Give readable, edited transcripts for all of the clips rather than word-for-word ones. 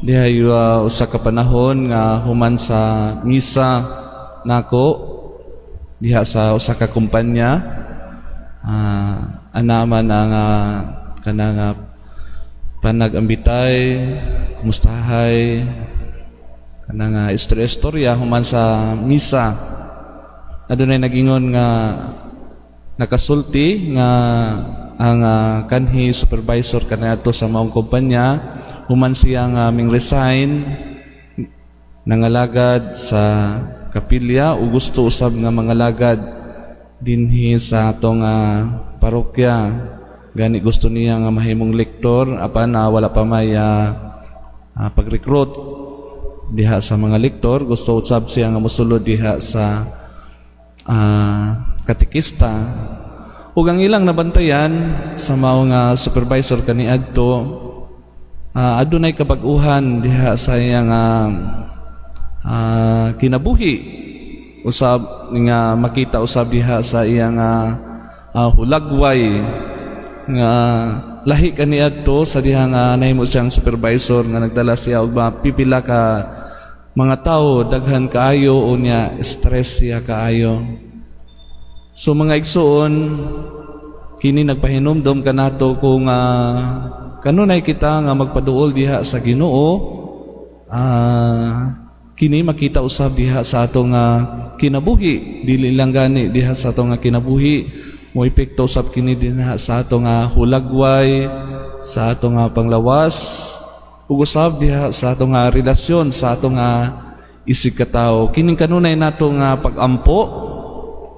Diha usa ka panahon nga human sa misa nako diha sa usa ka kumpanya, ana man ang kanang panag-ambitay, kumustahay, kanang istorya-istorya human sa misa. Adunay nagingon nga nakasulti nga ang kanhi supervisor kaniadto sa maong kumpanya, human siya nga ming resign, nangalagad sa kapilya ug gusto usab nga mangalagad dinhi sa atong parokya. Gani gusto niya nga mahimong lektor, apan wala pa may pag-recruit diha sa mga lektor. Gusto usab siya nga mosulod diha sa katekista. Ug ang ilang nabantayan sa mao nga supervisor kaniadto, adunay kabag-uhan diha sa iyang kinabuhi usab, nga makita usab diha sa iyang hulagway nga lahi kaniadto sa diha nga nahimo siyang supervisor, nga nagdala siya og mga pipila ka mga tawo, daghan kaayo, unya stress siya kaayo. So mga igsuon, kini nagpahinumdom kanato kung kanunay kita nga magpaduol diha sa Ginoo, kini makita usab diha sa atong kinabuhi. Dili lang gani diha sa atong kinabuhi, mo epekto usab kini dinha sa atong hulagway, sa atong panglawas, ug usab diha sa atong relasyon sa atong isig katawo. Kining kanunay nato nga pag-ampo,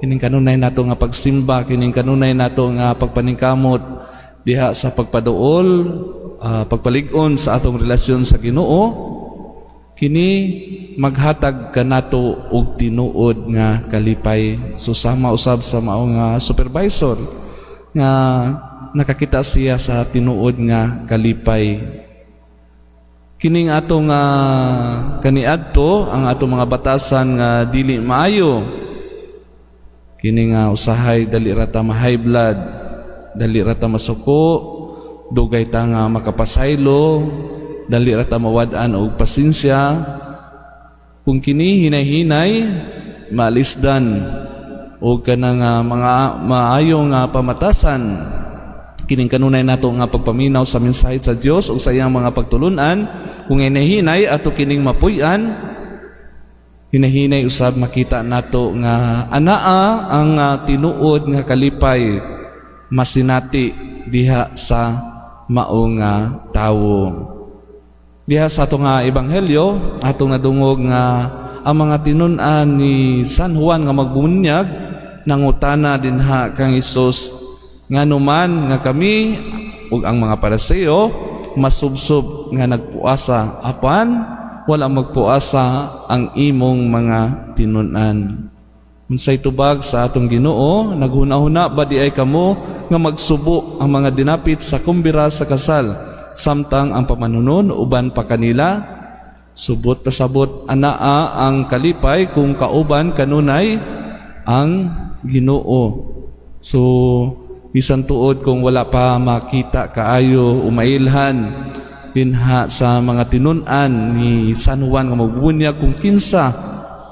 kining kanunay nato nga pagsimba, kining kanunay nato nga pagpaningkamot diha sa pagpaduol, pagpalig-on sa atong relasyon sa Ginoo, kini maghatag kanato og tinuod nga kalipay. So sama usab sa mao nga supervisor nga nakakita siya sa tinuod nga kalipay. Kining atong kaniadto, ang atong mga batasan nga dili maayo, kini nga usahay dali ra ta ma-high blood, dali ra ta masuko, dugay ta nga makapasaylo, dali ra ta mawad-an og pasensya. Kung kini hinay-hinay maalisdan og kanang mga maayo nga pamatasan, kining kanunay nato nga pagpaminaw sa mensahe sa Dios ug sa iyang mga pagtulunan, kung hinay-hinay ato kining mapuy-an, hinahinay usab makita nato nga anaa ang tinuod nga kalipay masinati diha sa mao nga tawo. Diha sa atong nga ebanghelyo, atong nadungog nga ang mga tinun-an ni San Juan nga magbunyag nangutana dinha kang Hesus, "Ngano man nga kami ug ang mga Pariseo masubsob nga nagpuasa, apan wala magpuasa ang imong mga tinun-an?" Unsay tubag sa atong Ginoo? "Naghuna-huna ba diay kamo nga magsubo ang mga dinapit sa kumbira sa kasal samtang ang pamanunon uban pa kanila? Subot pasabot, anaa ang kalipay kung kauban kanunay ang Ginoo." So bisan tuod kung wala pa makita kaayo, umailhan dinha sa mga tinun-an ni San Juan nga magbunyag kung kinsa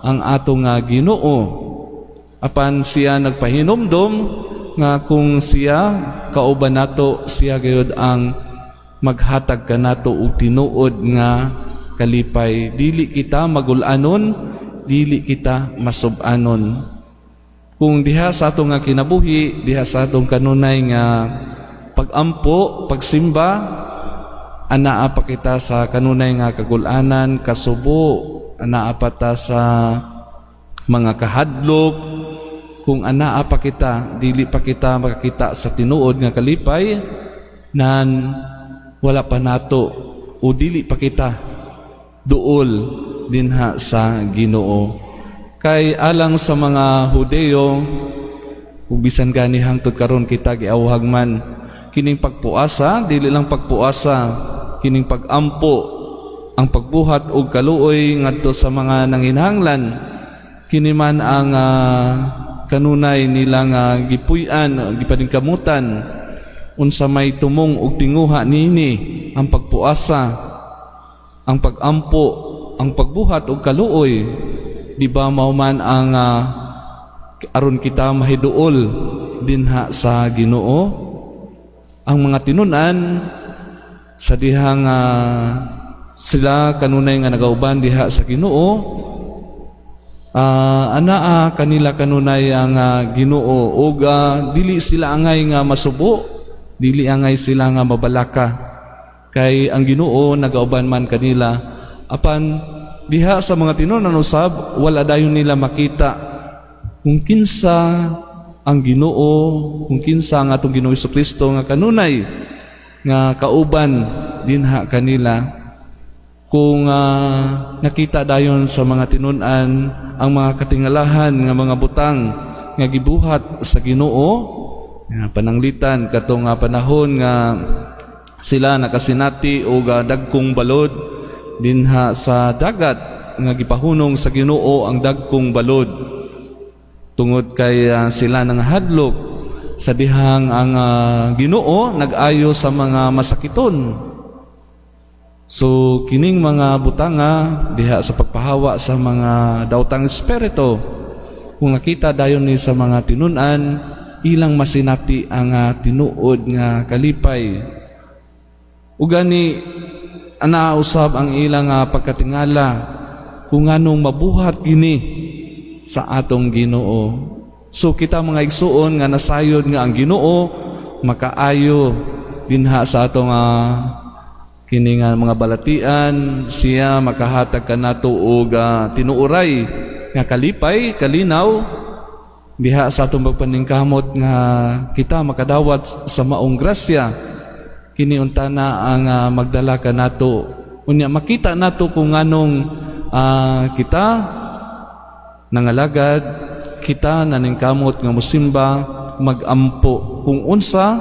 ang atong nga Ginoo, apan siya nagpahinumdom nga kung siya kauban nato, siya gayud ang maghatag kanato og tinuod nga kalipay. Dili kita magul-anon, dili kita masub-anon. Kung diha sa atong nga kinabuhi, diha sa atong kanunay nga pagampo, pagsimba, anaa pa kita sa kanunay nga kagulanan, kasubo, anaa pa ta sa mga kahadlok, kung anaa pa kita, dili pa kita makakita sa tinuod nga kalipay, nan wala pa nato o dili pa kita duol dinha sa Ginoo. Kay alang sa mga Hudeo, ug bisan gani hangtod karon kita giawhag man kining pagpuasa, dili lang pagpuasa, kining pagampo, ang pagbuhat og kaluoy ngadto sa mga nanginahanglan, kini man ang kanunay nilang gipuy-an, gipaningkamutan. Unsa may tumong og tinguha niini ang pagpuasa? Ang pagampo, ang pagbuhat og kaluoy, di ba mao man ang aron kita mahiduol dinha sa Ginoo? Ang mga tinun-an sa dihang sila kanunay nga nagauban diha sa Ginoo, anaa kanila kanunay ang Ginoo ug dili sila angay nga masubo, dili angay sila nga mabalaka kay ang Ginoo nagauban man kanila. Apan diha sa mga tinun-an usab, wala dayon nila makita kung kinsa ang Ginoo, kung kinsa ang atong Ginoo Kristo nga kanunay nga kauban dinha kanila. Kung nakita dayon sa mga tinun-an ang mga katingalahan nga mga butang nga gibuhat sa Ginoo, nga pananglitan katong nga panahon nga sila nakasinati og dagkong balod dinha sa dagat, nga gipahunong sa Ginoo ang dagkong balod tungod kay sila nangahadlok, sa dihang ang Ginoo nag-ayo sa mga masakiton. So kining mga butanga diha sa pagpahawa sa mga daotang espiritu, kung nakita dayon ni sa mga tinun-an, ilang masinati ang tinuod nga kalipay. Ugani ana usab ang ilang pagkatingala kung nganong mabuhat kini sa atong Ginoo. So kita, mga igsuon nga nasayod nga ang Ginoo makaayo dinha sa atong kini nga mga balatian, siya makahatag kanato og tinuoray nga kalipay, kalinaw diha sa atong pagpaningkamot nga kita makadawat sa maong grasya. Kini untana ang magdala kanato, unya makita nato kung nganong kita nangalagad, kita naningkamot nga musimba, magampo, kung unsa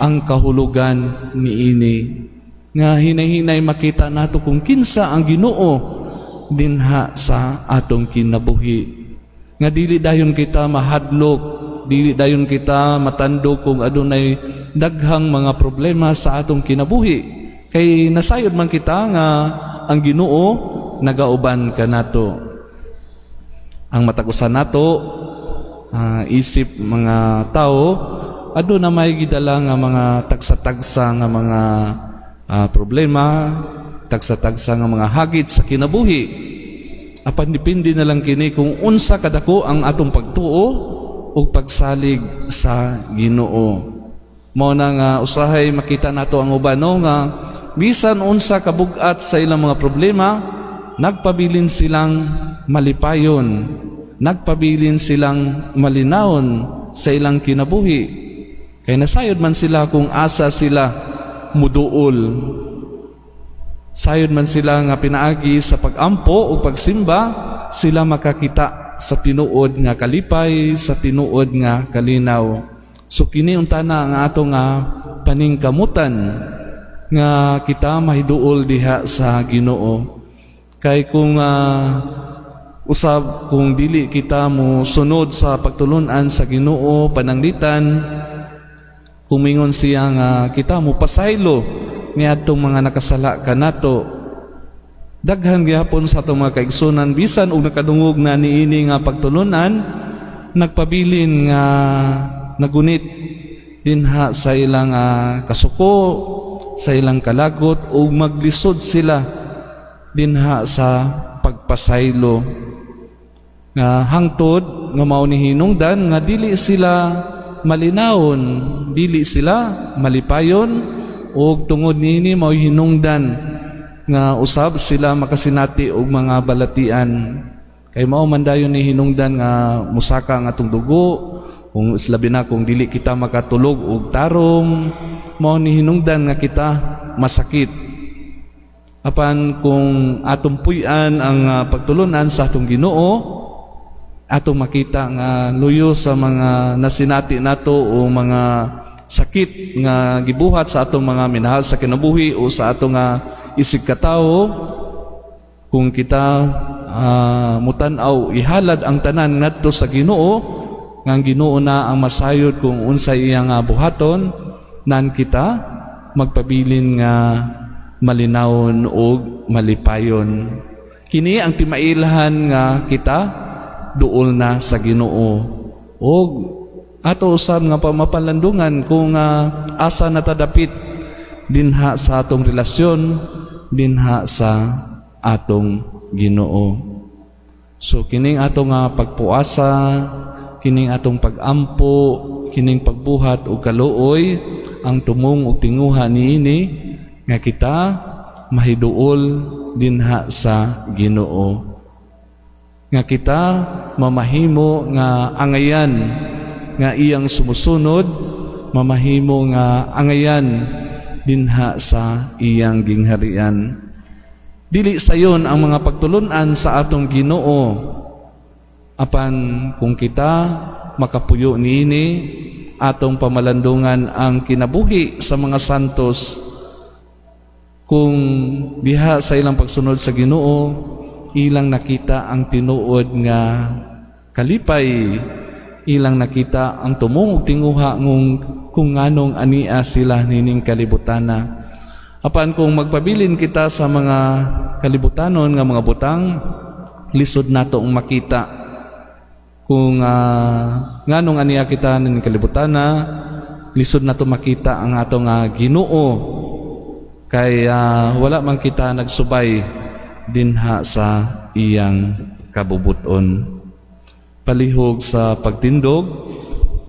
ang kahulugan niini, nga hinay-hinay makita nato kung kinsa ang Ginoo dinha sa atong kinabuhi, nga dili dayon kita mahadlok, dili dayon kita matandog kung adunay daghang mga problema sa atong kinabuhi, kay nasayod man kita nga ang Ginoo nagauban kanato. Ang matag usa nato, isip mga tao, aduna may gidala nga mga tagsa-tagsa nga mga problema, tagsa-tagsa nga mga hagit sa kinabuhi. Apan depende na lang kini kung unsa kadako ang atong pagtuo ug pagsalig sa Ginoo. Mao na nga usahay makita nato ang uban, no, nga bisan unsa kabugat sa ilang mga problema, nagpabilin silang malipayon, nagpabilin silang malinawon sa ilang kinabuhi. Kay nasayod man sila kung asa sila muduol. Sayod man sila nga pinaagi sa pagampo o pagsimba, sila makakita sa tinuod nga kalipay, sa tinuod nga kalinaw. So kini untana ang ato nga paningkamutan nga kita mahiduol diha sa Ginoo. Kay kung usab kung dili kita mo sunod sa pagtulunan sa Ginoo, pananglitan kumingon siya nga kita mo pasaylo niadtong mga nakasala kanato, daghan gihapon sa atong mga kaigsunan, bisan og nakadungog na niini nga pagtulunan, nagpabilin nga nagunit dinha sa ilang kasuko, sa ilang kalagot, ug maglisod sila dinha sa pagpasaylo, nga hangtod nga mao ni hinungdan nga dili sila malinawon, dili sila malipayon, ug tungod niini mao hinungdan nga usab sila makasinati og mga balatian. Kay mao man dayon ni hinungdan nga musaka ang atong dugo, kung labi na kung dili kita makatulog og tarong, mao ni hinungdan nga kita masakit. Apan kung atong puy-an ang pagtulunan sa atong Ginoo, atong makita nga luyo sa mga nasinati nato o mga sakit nga gibuhat sa atong mga minahal sa kinabuhi o sa atong nga isig katawo, kung kita mutan-aw, ihalad ang tanan ngadto sa Ginoo, nga ang Ginoo na ang masayod kung unsay iyang buhaton, nan kita magpabilin nga malinawon ug malipayon. Kini ang timailhan nga kita duol na sa Ginoo ug ato usab nga pamapalandungan kung asa na ta dapit dinha sa atong relasyon dinha sa atong Ginoo. So kining atong nga pagpuasa, kining atong pagampo, kining pagbuhat og kaluoy, ang tumong ug tinguha niini nga kita mahiduol dinha sa Ginoo. Nga kita mamahimo nga angayan nga iyang sumusunod, mamahimo nga angayan dinha sa iyang gingharian. Dili sayon ang mga pagtulunan sa atong Ginoo, apan kung kita makapuyo niini, atong pamalandungan ang kinabuhi sa mga santos, kung diha sa ilang pagsunod sa Ginoo ilang nakita ang tinuod nga kalipay, ilang nakita ang tumong ug tinguha ngung kung nganong ania sila nining kalibutana. Apan kung magpabilin kita sa mga kalibutanon nga mga butang, lisod nato ang makita kung nganong ania kita nining kalibutana, lisod nato makita ang atong Ginoo kay wala man kita nagsubay dinha sa iyang kabubuton. Palihog sa pagtindog.